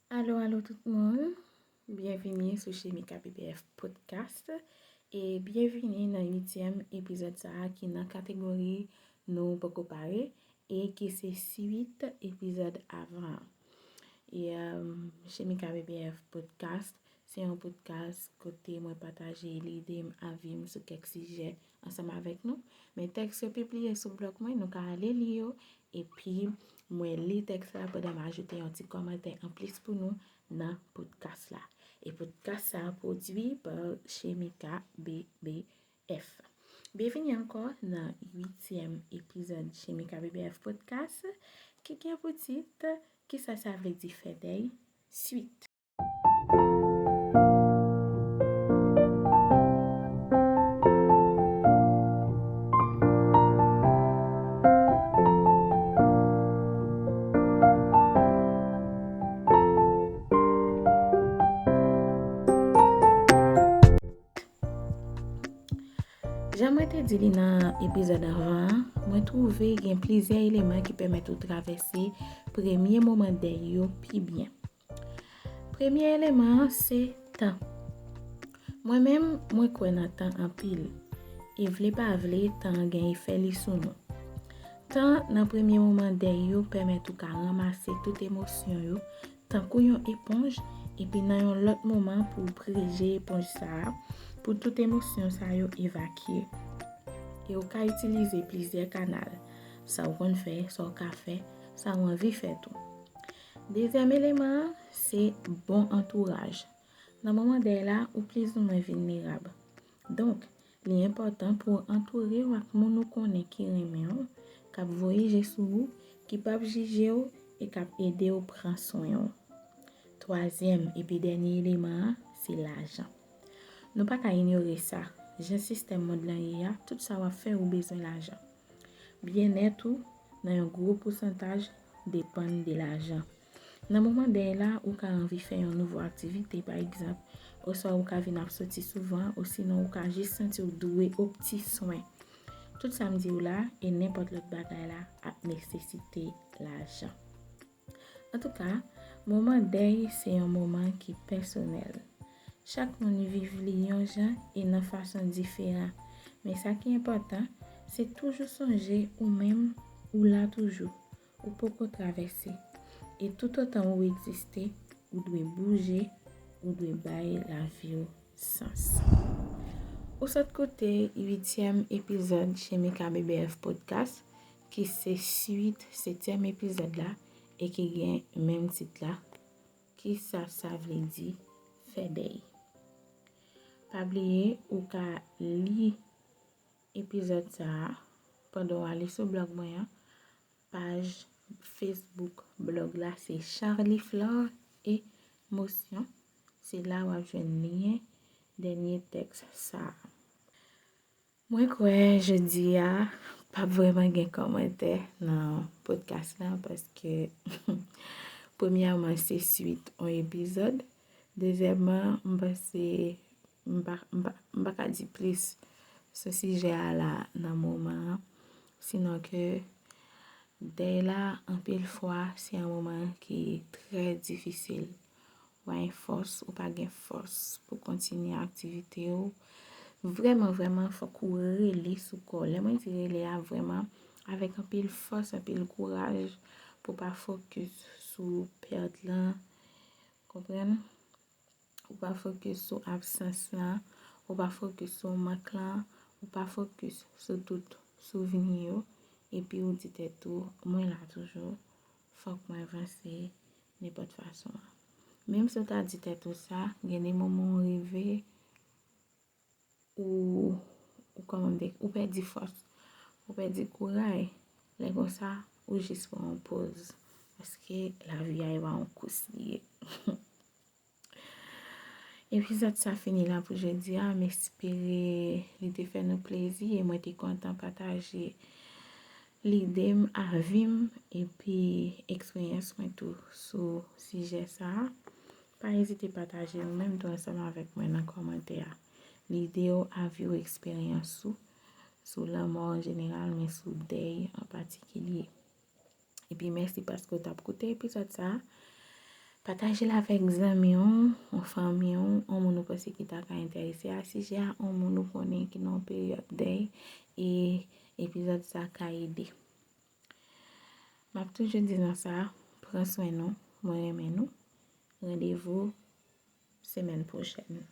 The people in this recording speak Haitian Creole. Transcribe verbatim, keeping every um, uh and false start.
Alo, alo tout moun. Byenvini sou Chemika B B F Podcast. E byenvini nan uityèm epizòd sa a ki nan kategori Nou Poko Pare e ki se swit epizòd avan an. E, um, Chemika B B F Podcast, se yon podcast kote mwen pataje lide m, avi m sou kèk sijè ansanm avèk nou. Men tèks yo pibliye sou blòg mwen, nou ka ale li yo. Epi, mwen li tèks la pandan m ajoute yon ti kòmantè anplis pou nou nan podcast la. E podcast sa a pwodui pa Chemika B B F. Byenvini ankò nan uityèm epizòd Chemika B B F Podcast ki gen pou tit Kisa sa vle di fè dèy? Swit. Jan mwen te di li nan epizòd avan an, mwen twouve gen plizyè eleman ki pèmèt ou travèse premye moman dèy yo pi byen. Premye eleman an se tan. Mwen menm, mwen kwè nan tan anpil. E vle pa vle, tan an gen efè li sou nou. Tan nan premye moman dèy yo pèmèt ou ka ranmase tout emosyon yo, tankou yon eponj, epi nan yon lòt moman pou w preje eponj sa a, pou tout emosyon sa yo evakye. E ou ka itilize plizyè kanal. Sa w konn fè, sa w ka fè, sa w anvi fè tou. Dezyèm eleman an, se bon antouraj. Nan moman dèy la, ou plizoumwen vilnerab. Donk, li enpòtan pou w antoure w ak moun ou konnen ki renmen w, k ap voye je sou ou, ki p ap jije w e k ap ede w pran swen w. Twazyèm epi dènye eleman an, se lajan. Nou pa ka inyore sa. Jan sistèm mond lan ye a, tout sa w ap fè, ou bezwen lajan. Byennèt ou, nan yon gwo pousantaj, depann de lajan. Nan moman dèy la, ou ka anvi fè yon nouvo aktivite, pa egzanp, oswa ou ka vin ap soti souvan, osinon ou ka jis santi w dwe yon ti swen. Tout sa m di w la, e nenpòt lòt bagay la, ap nesesite lajan. Antouka, moman dèy se yon moman ki pèsonèl. Chak moun viv li yon jan e nan fason diferan. Men sa ki enpòtan, se toujou sonje ou menm, ou la toujou. Ou poko travèse. E toutotan ou egziste, ou dwe bouje, ou dwe bay lavi w sans. Ou sot koute uityèm epizòd Chemika B B F Podcast, ki se swit setyèm epizòd la e ki gen menm tit la, Kisa sa vle di fè dèy? Pa bliye ou ka li epizòd sa a pandan w ale sou blòg mwen an. Paj Facebook blòg la se Charly Flore Emotion. Se la w ap jwenn lyen dènye tèks sa a. Mwen kwè jodi a p ap vrèman gen kòmantè nan podcast la, paske premyèman se swit yon epizòd. Dezyèmman, m panse m pa, m pa, m pa ka di plis sou sijè a la nan moman an, sinon ke dèy la, anpil fwa, se yon moman ki trè difisil. Ou pa gen fòs, ou pa gen fòs pou kontinye aktivite w. Vrèman, vrèman, fòk ou rele sou kò w. Lè mwen di rele a, vrèman, avèk anpil fòs, anpil kouraj, pou w pa fokis sou pèt lan, konprann? Ou pa fokis sou absans lan, ou pa fokis sou mank lan, ou pa fokis sou tout souvni yo, epi ou di tèt ou, mwen la toujou, fòk mwen vanse nenpòt fason. Menm si w ta di tèt ou sa, gen de moman w rive, ou, ou kòman m te, ou pèdi fòs, ou pèdi kouray. Lè konsa, ou jis pran yon poz. Paske lavi a, e pa yon kous li ye. Epizòd sa fini la pou jodi a. M espere li te fè nou plezi e mwen te kontan pataje lide m, avi m, epi eksperyans mwen tou sou sijè sa a. Pa ezite pataje ou menm tou ansanm avèk mwen nan kòmantè a. Lide w, avi w, eksperyans ou sou lanmò an jeneral, men sou dèy an patikilye. Epi mèsi paske w t ap koute epizòd sa a. Pataje l avèk zanmi w, yon fanmi w, yon moun ou panse ki ta ka enterese a sijè a, yon moun ou konnen ki nan yon peryòd dèy, e epizòd sa ka ede. M ap toujou di nou sa, pran swen nou, mwen renmen nou. Randevou semèn pwochèn.